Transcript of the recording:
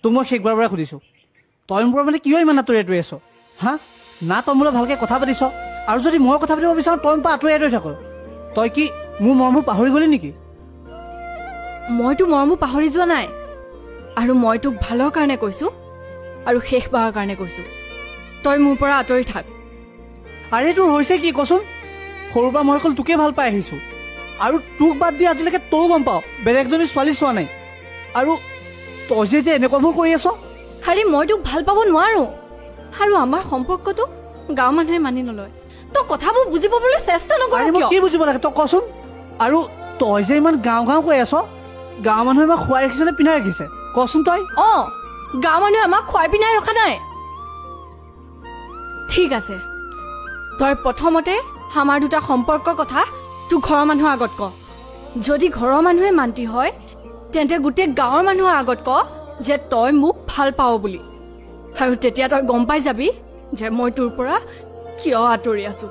তোক মই শেষবাৰৰ পৰা সুধিছোঁ, তই মোৰ পৰা মানে কিয় ইমান আঁতৰি আঁতৰি আছ? হা, না তই মোলৈ ভালকৈ কথা পাতিছ, আৰু যদি মই কথা পাতিব বিচাৰোঁ তই মোৰ পৰা আঁতৰি আঁতৰি থাক। তই কি মোৰ মৰমবোৰ পাহৰি গ'লি নেকি? মইতো মৰমবোৰ পাহৰি যোৱা নাই, আৰু মই তোক ভালৰ কাৰণে কৈছোঁ আৰু শেষবাৰৰ কাৰণে কৈছোঁ, তই মোৰ পৰা আঁতৰি থাক। আৰে তোৰ হৈছে কি কচোন? সৰুৰ পৰা মই অকল তোকে ভাল পাই আহিছোঁ, আৰু তোক বাদ দি আজিলৈকে তয়ো গম পাৱ বেলেগ এজনী ছোৱালী চোৱা নাই, আৰু তই যে এতিয়া এনেকুৱাবোৰ কৰি আছ। আৰে মই তোক ভাল পাব নোৱাৰো, আৰু আমাৰ সম্পৰ্কটো গাঁৱৰ মানুহে মানি নলয়। তই কথাবোৰ বুজি পাবলৈ চেষ্টা নকৰ কিয়? কি বুজিব লাগে তই কচোন? আৰু তই যে ইমান গাঁও গাঁও কৈ আছ, গাঁৱৰ মানুহে আমাক খুৱাই ৰাখিছে নে পিন্ধাই ৰাখিছে কচোন তই? অঁ, গাঁৱৰ মানুহে আমাক খুৱাই পিন্ধাই ৰখা নাই। ঠিক আছে, তই প্ৰথমতে আমাৰ দুটা সম্পৰ্কৰ কথা তোৰ ঘৰৰ মানুহৰ আগত ক। যদি ঘৰৰ মানুহে মান্তি হয় তেন্তে গোটেই গাঁৱৰ মানুহৰ আগত ক যে তই মোক ভাল পাৱ বুলি, আৰু তেতিয়া তই গম পাই যাবি যে মই তোৰ পৰা কিয় আঁতৰি আছো।